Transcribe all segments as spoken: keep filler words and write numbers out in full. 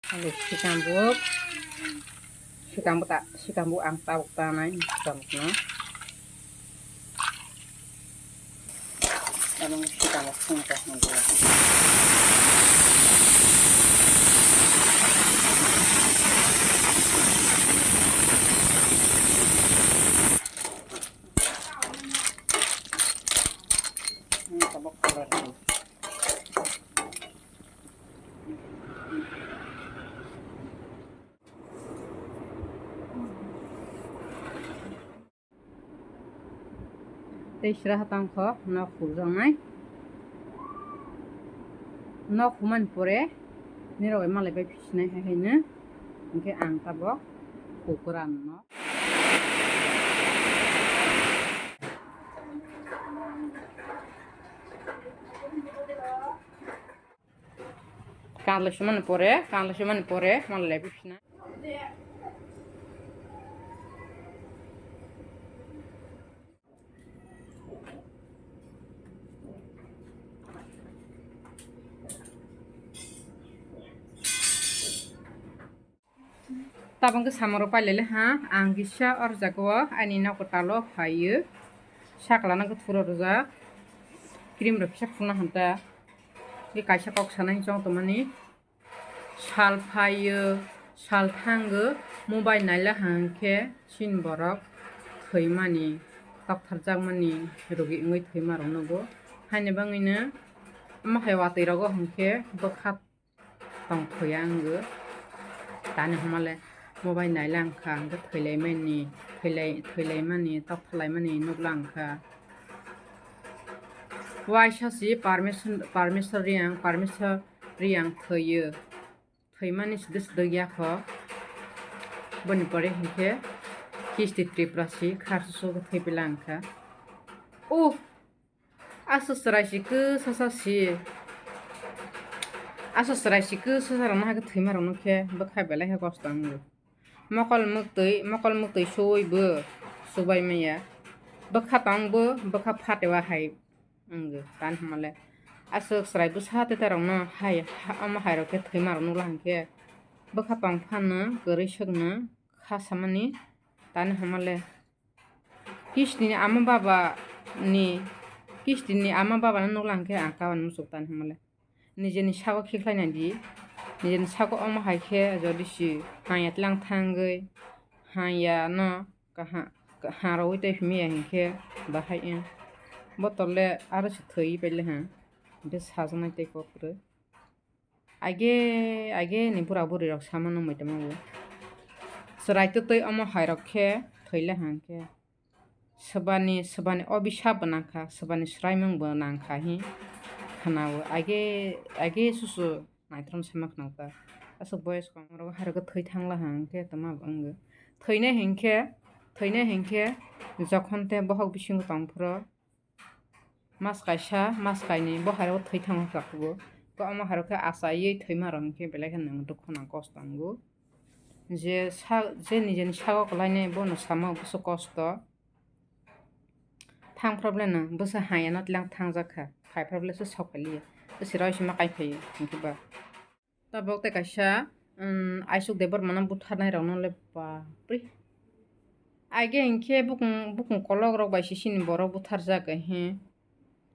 Sikambuk, sikambuk ta, sikambuk ang tabuk tanai sikambuk no. Tabuk sikambuk sung ta hwn. Tabuk kalar. Tei sra hatang kho nok hujaknai. Nok humani pore nirok malai bai pisinai hai haino. Hinkhe ang tabok kukuran no. Kanglai sumani pore, kanglai sumani pore, malai lai bisi na. Tabuk khe samung rok pailai le ha, ang kisa or jaga o ani nok kwtal o phaiyo, sakla no khe thuro rwjak, cream rok kisa phunukna hamta, tei kaisa kok sanai chong tongmani, sal phaiyo, sal thango, mobile naila hang khe chini borok thwimani, toktharjakmani, rogi wngwi thwima rok nugo, haini bagwi no omo hai watwi rogo hwn khe bwkha tong thoya wngo. Tani hwnmale mobile naila wngkha, hwnkhe thwilaimani, thwilai-, thwilaimani, toktharlaimani nukla wngkha. Waisa si permission, permission riyang, permission riyang thwiyo. Thwimani sidi sidi ya kho. Boni pore hinkhe kisti Tripura si kharsu thwipila wngkha. Uh! Aswk chwrai si kwsasa si. Aswk chwrai si kwsasa rokno hai khe thwima rokno khe bwkha belai khe kosto wngo. Mokol mwktwi, mokol mwktwi suwi bo subai maya. Bwkha tong bo, bwkha phatewa hai wngo. Tani hwnmale aswk chwrai bwsa tete rokno hai, ha, omo hai rok khe thwima rok nukla hinkhe bwkha tong phano kwrwi swkno kha samani. Tani hwnmale Kistini ama baba ni, kistini ama baba no nukla hwnkhe ang kabani muchuk tani hwnmale. Nijeni sago khiklai nai di, nijeni sago omo hai khe jodi si haya tlang thangwi, haya no kaha, ha rwi tei himiya hinkhe bahai wng. Botol le aro se thwi paile ha, hwnkhe sajaknai tei kok kwrwi. Age, age ni bura buri rok sama nung mai tongma bo. Chwrai twtwi omo hai rok khe thwile hang khe. Swbani, swbani obisap bo nang kha, swbani swraimung bo nang kha hi khna o. Age, age susu naithrom sama khna o ta. Aswk boyes kom rok hai rok thwi thang la hang khe tongma bo wngo. Thwinai hing khe, thwinai hing khe jokhon tei bohok bisingo tong phuru Mas kaisa, mas kainwi bo hai rok thwi thangma kha kugo. Ko omo hai rok khe achaiwi thwima rok hinkhe belai kheno dukhu nang kosto wngo. Je sa, je nijeni sago kwlainai bono sama bwswk kosto. Thang problem no bwswk haya no tlang thangjak kha. Phai problem se sok phailiya. Bwswk roi se ma kai phaio hinkhe ba. Tabok tei kaisa, um, Aisuk Debbarmano butharnai rokno le bapre. Aige hinkhe bukung, bukung kolok rok bai se chini borok butharjak he.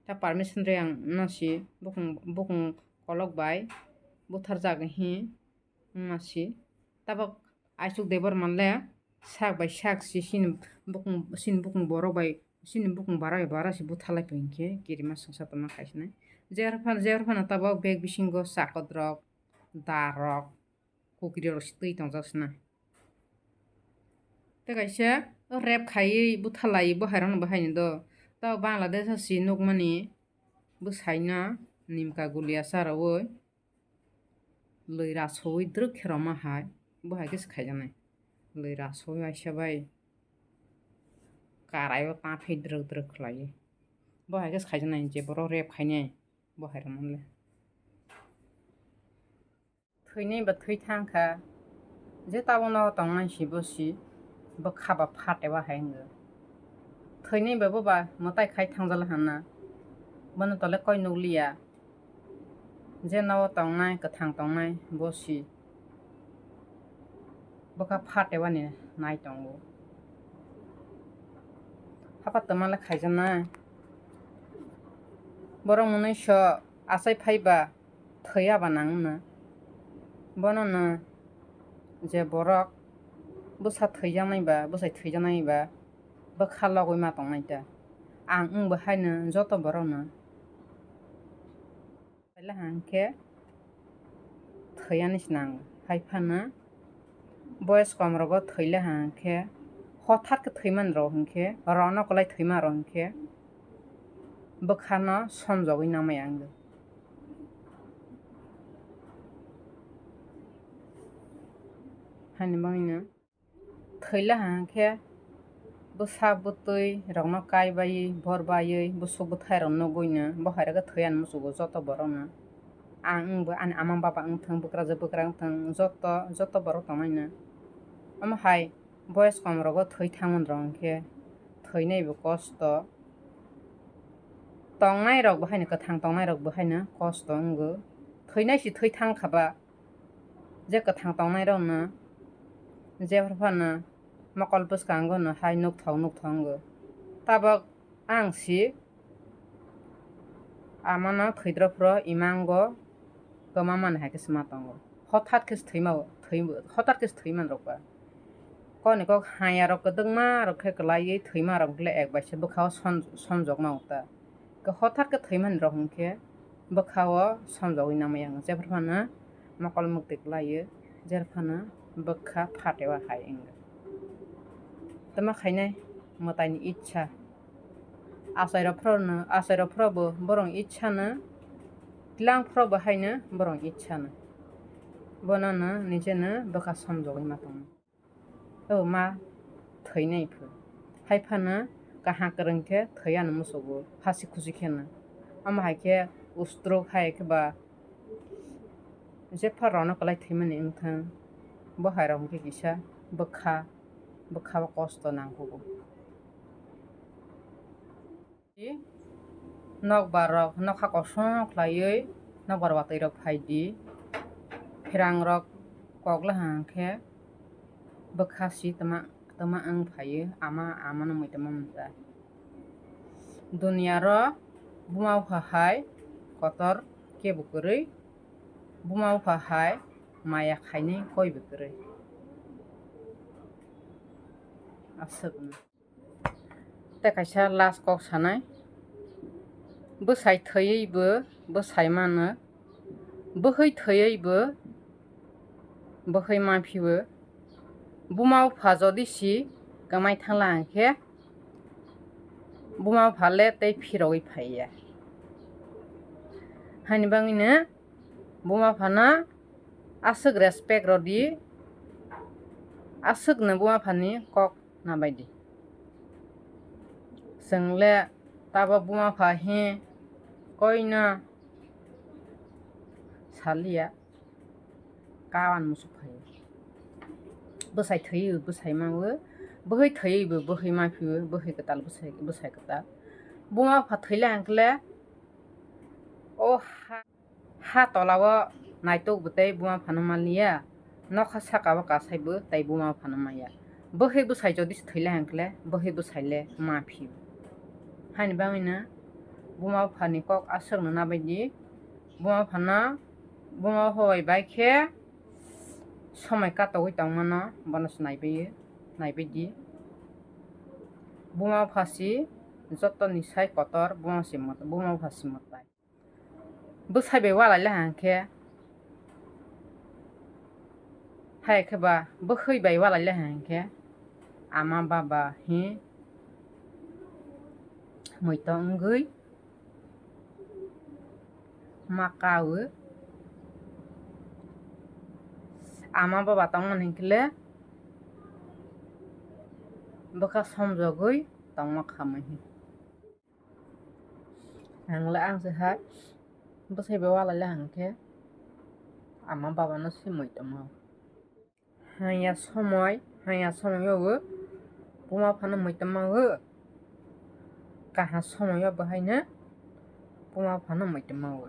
Ta permission riyang no si bukung, bukung kolok bai butharjak he wngma si. Tabok Aisuk Debbarma le sak bai sak si chini bukung, chini bukung borok bai, chini bukung bara bai bara se butharlai phaikhe kirima swngsa tongma khaisnai. Jer phan, jer phano tabok bag bisingo chakodrok, darok, kukri rok se twi tongjak sna. Tei kaisa rape khaiwi butharlai bo hai rokno bo haino do. Tabok Bangladesh o se nukmani bwsaino nimka guli acha rwui. Lwi rasowi drwk khe rwma hai, bo hai khe se khaijaknai. Lwi rasowi waisa bai karai o ta phi drwk drwk khlaiwi. Bo hai khe se khaijaknai je borok rape khainai, bo hai rwma le. Thwinai ba thwi thang kha, je tabuk nogo tongnai si bo si, bwkha ba phatewa hai wngo. Thwinai ba bo ba mwtai khai thangjala hwnna, bono tole koi nukliya. Je nogo tongnai, kwthang tongnai, bo si. Bwkha phatewani nai tongo. Hapatwma le khaijaknai. Borok mwnwi so achai phaiba thwiya ba nangno. Bono no je borok bwsa thwijaknai ba, bwsai thwijaknai ba, bwkha logwi ma tongnai ta. Ang wngbo haino joto borokno. Thwilaha hwnkhe thwiyani se nango. Hai phano boyes kom rogo thwilaha hwnkhe, hothat khe thwimani rok hwnkhe, rono kwlai thwima rok hwnkhe bwkhano somjogwi nangmaya wngwi. Hani bagwino thwilaha hwnkhe bwsa bwtwi rokno kai baiwi, bor baiwi, bwswk bwthai rok nugwino, bo hai rokhe thwi ani muchungo joto borokno. Ang wngbo ani ama baba wngthang, bwkrajwk bwkra wngthang, joto, joto borok tongnaino. Omo hai boyes kom rogo thwi thangmani rok hwnkhe thwinaibo kosto. Tongnai rokbo haino, kwthang tongnai rokbo haino kosto wngo. Thwinai se thwi thang kha ba. Je kwthang tongnai rokno jephru phano mokol bwskango no hai nukthok nukthok wngo. Tabok ang si amano thwidrophro imango kwma mani hai khe se ma tongo. Hothat khe se thwima, thwi-, hothat khe se thwimani rok ba. Koni kok haya rok kwdwkma rok khe kwlaiwi thwima rok le ek bai se bwkhao son-, sonjokma ota. Khe hothat khe thwimani rok hwnkhe bwkhao somjogwi nangmaya wng, jephru phano mokol muktwi kwlaiwi, jephru phano bwkha phatewa hai wngwi. Tamo khainai mwtaini ichha. Achairok phrono, achairok phrobo borok ichhano, tlang phrobo haino borok ichhano. Bonono nijeno bwkha somjogwi ma tongo. O ma thwinai phu. Hai phano kaham kwrwng khe thwi ani muchungo, hasi khusi kheno. Omo hai khe stroke hai khe ba jepha rokno kwlai thwimani wngthang. Bo hai rok hwnkhe kisa bwkha, bwkha o kosto nangkugo. Nokbar rok nokha kosong khlaiwi nokbar watwi rok phai di. Pherang rok kok le hang khe bwkha si tama, tama wng phaiwi ama, ama no muitama mwnta. Duniya ro buma bupha hai kotor kebo kwrwi, buma bupha hai maya khainai koi bo kwrwi. Aswk. Tei kaisa last kok sanai, bwsai thwiwi bo bwsai mano, bwhwi thwiwi bo bwhwi ma phio. Buma bupha jodi si kwmai thangla hwnkhe buma bupha le tei phirogwi phaiya. Hani bagwino buma buphano aswk respect rwdi, aswkno buma buphani kok nabaidi. Chwng le tabok buma bupha hi koino saliya, kawan musuk phai. Bwsai thwiwi bwsai mawo, bwhwi thwiwi bo bwhwi ma phio, bwhwi kwtal bwsai, bwsai kwtal. Buma bupha thwila hwnkhe le o ha. Ha tola o naitok bo tei buma buphano manliya, nokha saka o kasai bo tei buma buphano manya. Bwhwi bwsai jodi se thwila hwnkhe le, bwhwi bwsai le ma phio. Haini bagwino buma buphani kok aswkno nabaidi, buma buphano, buma bupha bai bai khe somoi katogwi tongmano bono se naibaio, naibaidi. Buma bupha si jotoni sai kotor, buma si mot-, buma bupha si mwtai. Bwsai bai walai le hang khe, hai khe ba bwhwi bai walai le hang khe, ama baba hi muitu wngwi ma kawo. Ama baba tongmani hwnkhe le bwkha somjogwi tongma khamwi hi. Ang le ang se hai bwsai bai walai le hang khe ama baba no se muitu ma. Hanya somoi, hanya somoi o buma buphano muitu ma o. Kaham somoi o bo haino buma buphano muitu ma o.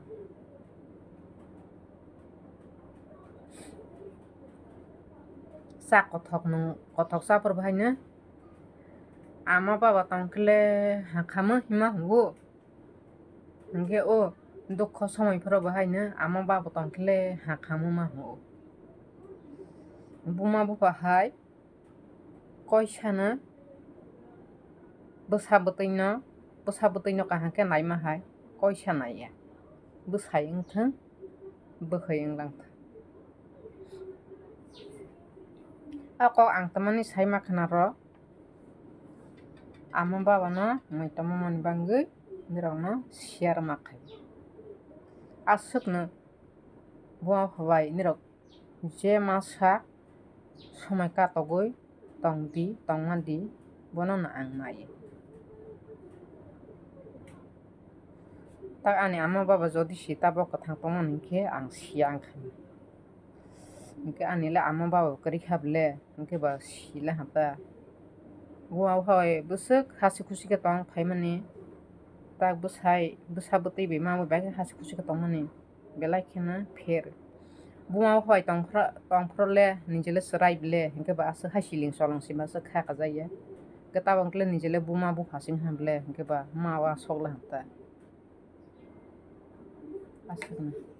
Chak kothok nwng, kothok chaphuru bo haino ama baba tongkhe le ha khamu hima hwngo. Hinkhe o dukho somoi phuru bo haino ama baba tongkhe le ha khamu ma hwngo. Buma bupha hai koisano bwsa bwtwino, bwsa bwtwino kaham khe naima hai koisa naiya. Bwsai wngthwng, bwkhwi wnglang thwng. A kok ang tamani sai ma khna rw, ama babano mui tongmani bagwi nirokno share ma khai. Aswkno buma bupha bai nirok je masa somoi katogwi tong di, tongma di, bono no ang nai. Tak ani ama baba jodi si tabok kwthang tongmani hinkhe ang siya wngkha. Hinkhe ani le ama baba kwrwi kha bole, hinkhe ba sila hata. Buma bupha bai bwswk hasi khusi khe tong phaimani, tak bwsai, bwsa bwtwi bai ma bai hasi khusi khe tongmani. Belai kheno pher. Buma bupha bai tongphro-, tongphro le nijele chwrai bile, hinkhe ba aswk hai siling cholong sima aswk kha kajakya. Hinkhe tabok le nijele buma bupha sing ham bile, hinkhe ba ma o aswk le ham ta. Aswkno.